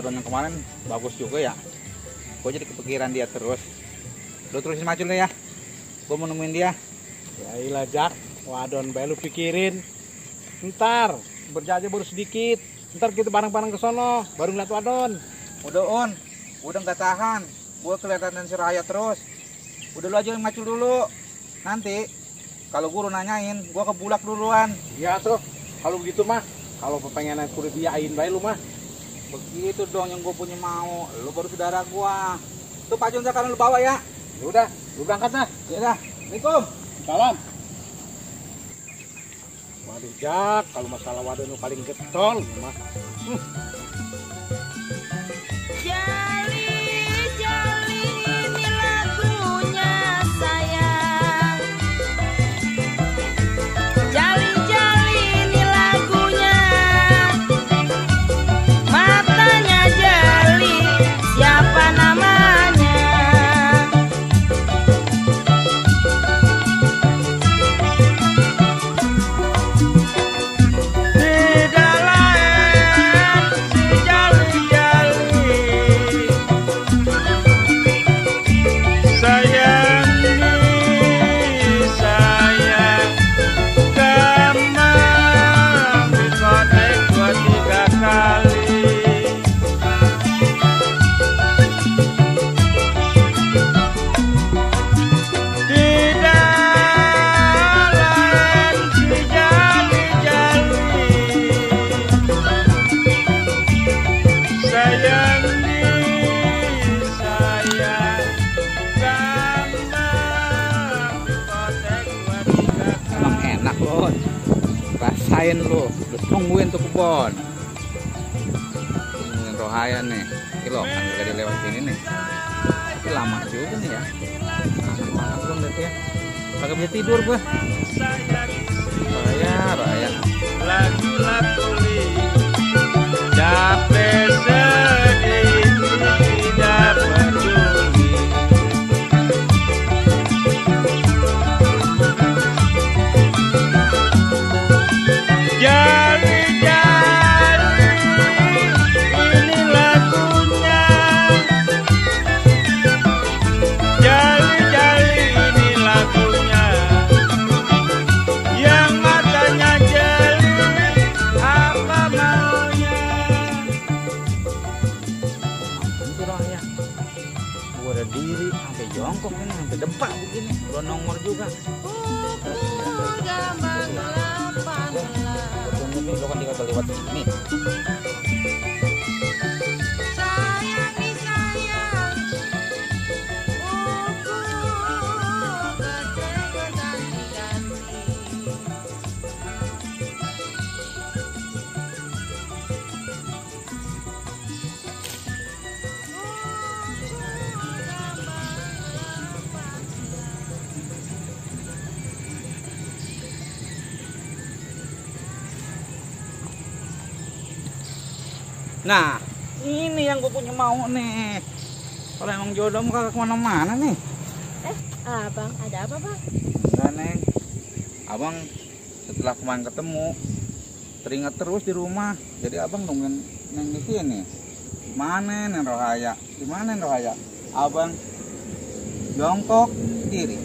wadon yang kemarin bagus juga ya. Gue jadi kepikiran dia terus. Lu terusin maju lu ya. Gue mau nemuin dia. Ya ilah Jak, wadon bae lu pikirin. Ntar berjaja baru sedikit. Ntar kita bareng-bareng ke sono, baru ngeliat wadon. Udah On, udah nggak tahan. Gue kelihatan si Raya terus. Udah lu aja yang maju dulu. Nanti kalau guru nanyain, gue ke Bulak duluan. Ya tuh, kalau begitu mah, kalau pengen kulit diain bae lu mah. Begitu dong yang gue punya mau. Lu baru saudara gue. Tuh pacun sekarang lu bawa ya. Ya udah, lu berangkat dah. Ya dah. Assalamualaikum. Salam. Waduh Jak, kalau masalah wadon lu paling getol mah. Jali, jali ini lagunya sayang. Jali, jali ini lagunya. Matanya jali, siapa namanya? Tidak lain si jali-jali. Sayangi saya, gamang dikotek 2-3 kali. Tidak lain si jali-jali. Sayangi saya, gamang dikotek 2-3 Emang kali. enak loh. Rasain lu. Lu tungguin tuh kebon. Tungguin Rohaya nih. Ini loh kan gak dilewat sini nih. Tapi lama juga nih ya. Kangen banget belum deh ya. Kagak bisa tidur gua. Raya. Lagu-lagu li capek sedih tidak peduli. Jali-jali ini lagunya. Jali-jali ini lagunya. Yang matanya jeli, apa maunya? Itu Rohaya. Gua udah diri sampai jongkok ini, sampai depan begini. Udah nongol juga. Gaman delapan Tunggu nih, lo kan tinggal lewat sini. sayangi sayang. Gede berganti-ganti. Nah, ini yang gue punya mau nih. Kalau emang jodoh mah kagak kemana-mana nih. Abang, ada apa bang? Enggak, Neng. Abang setelah kemarin ketemu teringat terus di rumah. Jadi abang nungguin Neng di sini. Mana Neng Rohaya? Di mana Neng Rohaya? Abang jongkok diri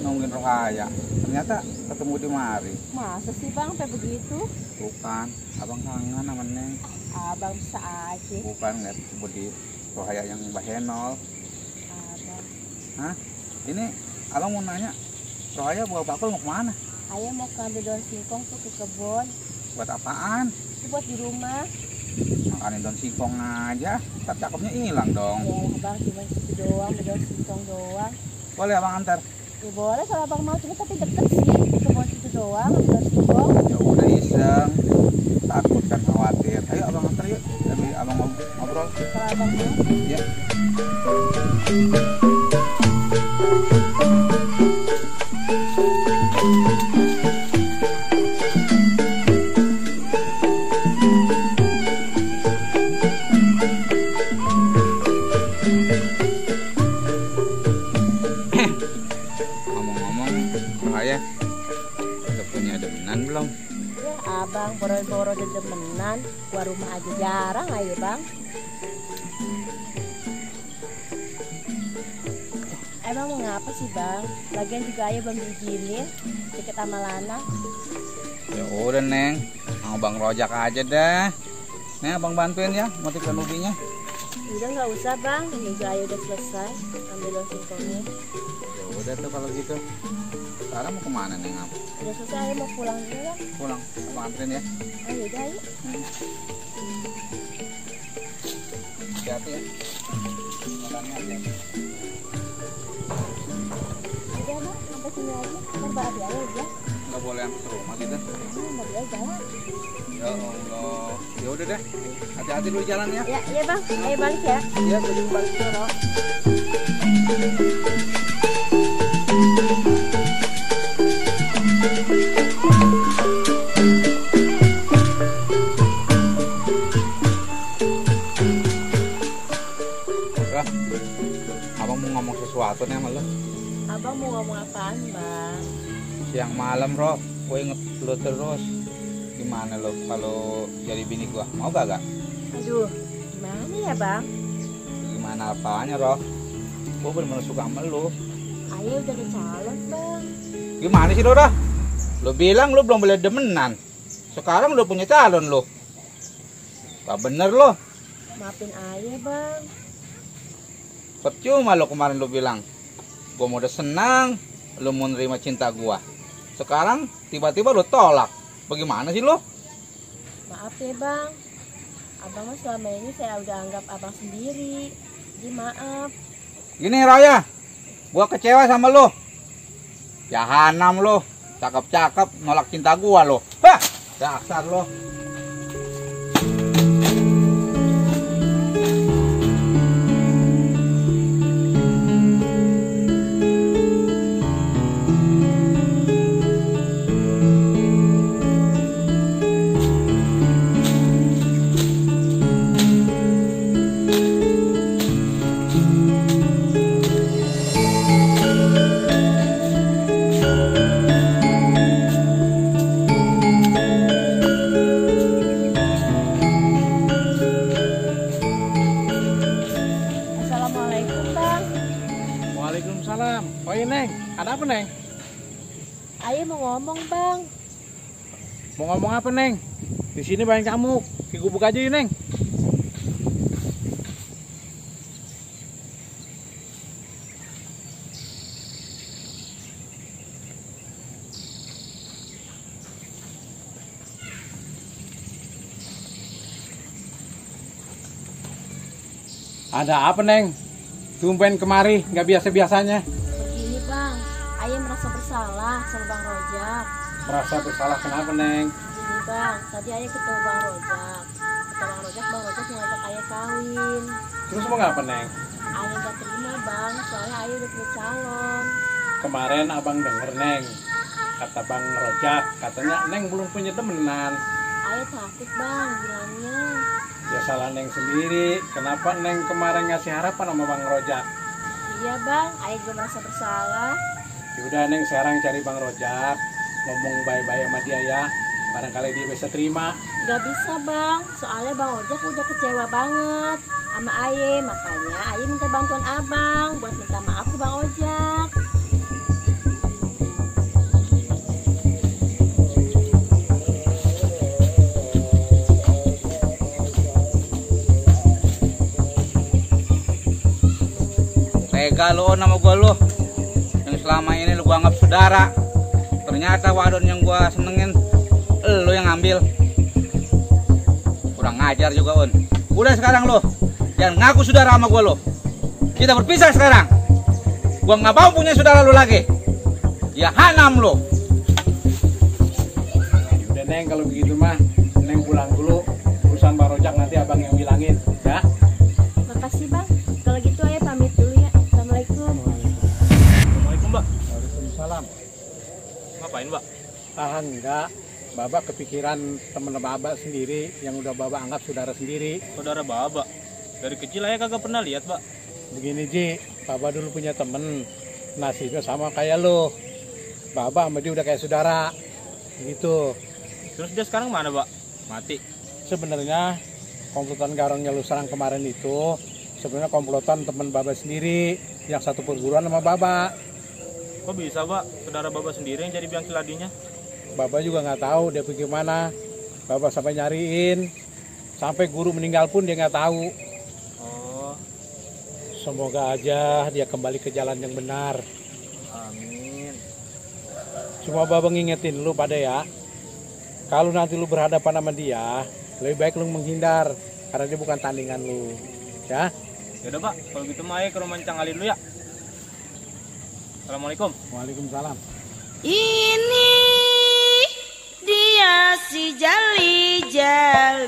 nungguin Rohaya. Ternyata ketemu di mari. Masa sih bang sampai begitu? Bukan, abang kangen sama Neng. Abang bisa aja. Bukan, nggak di Rohaya yang bahenol. Abang, Hah? Ini abang mau nanya, Rohaya bawa bakul mau kemana? ayah mau ngambil daun singkong tuh ke kebun. Buat apaan? Itu buat di rumah. Makanin daun singkong aja, ntar cakepnya hilang dong. Ya lah bang, cuma itu doang, daun singkong doang. Boleh abang antar? Ya boleh kalau abang mau, cuma tapi deket sih. Di kebun itu doang, daun singkong. Ya udah iseng, takut kan khawatir. Ayo abang antar yuk, sambil abang ngobrol. Kalau abang mau. Ya. Ngomong-ngomong, Rohaya udah punya demenan belum? Ya abang, boro-boro dedemenan. Gua rumah aja jarang ayo bang. Abang mau ngapa sih bang? Lagian juga ayah belum diizinin deket sama Lana. Ya udah Neng, sama Bang Rojak aja dah. Nih abang bantuin ya motifkan ubinya. Udah nggak usah bang, ini juga ayah udah selesai ambil daun singkongnya. Ya udah tuh kalau gitu. Sekarang mau kemana Neng? Udah selesai ayah mau pulang dulu ya. Pulang, abang anterin ya. Oh yaudah ayo. Hati-hati ya. Makannya hati-hati. Udah bang, sampai sini aja. Ntar mbak Abi ayah ya. Nggak boleh yang ke rumah gitu. Mbak Abi jalan. Ya Allah. Ya udah deh. Hati-hati dulu jalan ya. Ya iya bang, ayah balik ya. Iya, jadi balik ke sana. Abang mau ngomong sesuatu nih sama lo. Abang mau ngomong apaan bang? Siang malam Rob, gue inget lo terus. Gimana lo kalau jadi bini gua? Mau gak? Aduh, gimana ya bang? Gimana apanya Rob? Gue bener-bener suka sama lo. Ayah udah ada calon bang. Gimana sih Dora? Lo bilang lo belum boleh demenan. Sekarang lo punya calon lo. Gak bener lo. Maafin ayah bang. Percuma lo kemarin lo bilang gue mau udah senang lo mau nerima cinta gua. Sekarang tiba-tiba lo tolak. Bagaimana sih lo? Maaf ya bang. Abang mah selama ini saya udah anggap abang sendiri. Jadi maaf. Gini Raya, gua kecewa sama lo. Jahanam lo, cakep-cakep nolak cinta gua lo. Hah, dasar lo. Assalamualaikum bang. Waalaikumsalam. Oh iya Neng, ada apa Neng? Ayah mau ngomong bang. Mau ngomong apa Neng? Di sini banyak nyamuk. Ki gubuk aja ya Neng. Ada apa Neng? Tumpen kemari, nggak biasa-biasanya. Begini bang, ayah merasa bersalah sama bang Rojak. Merasa bersalah kenapa Neng? Gini bang, tadi ayah ketemu bang Rojak. Kata bang Rojak mau ngajak ayah kawin. Terus mau ngapa Neng? Ayah gak terima bang, soalnya ayah udah punya calon. Kemarin abang denger Neng, kata bang Rojak, katanya Neng belum punya temenan. Ayah takut bang bilangnya. Ya salah Neng sendiri, kenapa Neng kemarin ngasih harapan sama bang Rojak? Iya bang, ayah juga merasa bersalah. Yaudah Neng sekarang cari bang Rojak, ngomong baik-baik sama dia ya, barangkali dia bisa terima. Gak bisa bang, soalnya bang Ojak udah kecewa banget sama ayah. Makanya ayah minta bantuan abang buat minta maaf ke bang Ojak. Tega lo nama gua lo. Yang selama ini lo gua anggap saudara. Ternyata wadon yang gua senengin lo yang ngambil. Kurang ngajar juga On. Udah sekarang lo jangan ngaku saudara sama gua lo. Kita berpisah sekarang. Gua nggak mau punya saudara lo lagi. Ya hanam lo. Udah Neng kalau begitu mah, Neng pulang dulu. Urusan bang Rojak nanti abang yang bilangin, ya. Makasih bang, kalau gitu ayah pamit dulu ya. Assalamualaikum. Assalamualaikum Mbak. Waalaikumsalam. Ngapain Mbak? Ah enggak, Babak kepikiran temen Babak sendiri yang udah Babak anggap saudara sendiri. Saudara Baba. Dari kecil ayah kagak pernah lihat Mbak. Begini Ji, Babak dulu punya temen, nasibnya sama kayak lo. Babak sama dia udah kayak saudara, gitu. Terus dia sekarang mana Mbak? Mati. Sebenarnya komplotan garongnya lu serang kemarin itu sebenarnya komplotan teman Babak sendiri. yang satu perguruan sama Baba. Kok bisa, Pak? Saudara Bapak sendiri yang jadi biang kiladinya? Baba juga nggak tahu dia pergi mana. Baba sampai nyariin, sampai guru meninggal pun dia nggak tahu. Oh, Semoga aja dia kembali ke jalan yang benar. amin. Cuma Baba ngingetin lu pada ya, kalau nanti lu berhadapan sama dia, lebih baik lu menghindar karena dia bukan tandingan lu, ya. Yaudah, Pak. Kalau gitu mah ayo ke rumah Cang Ali dulu ya. Assalamualaikum. Waalaikumsalam. Ini dia si jali-jali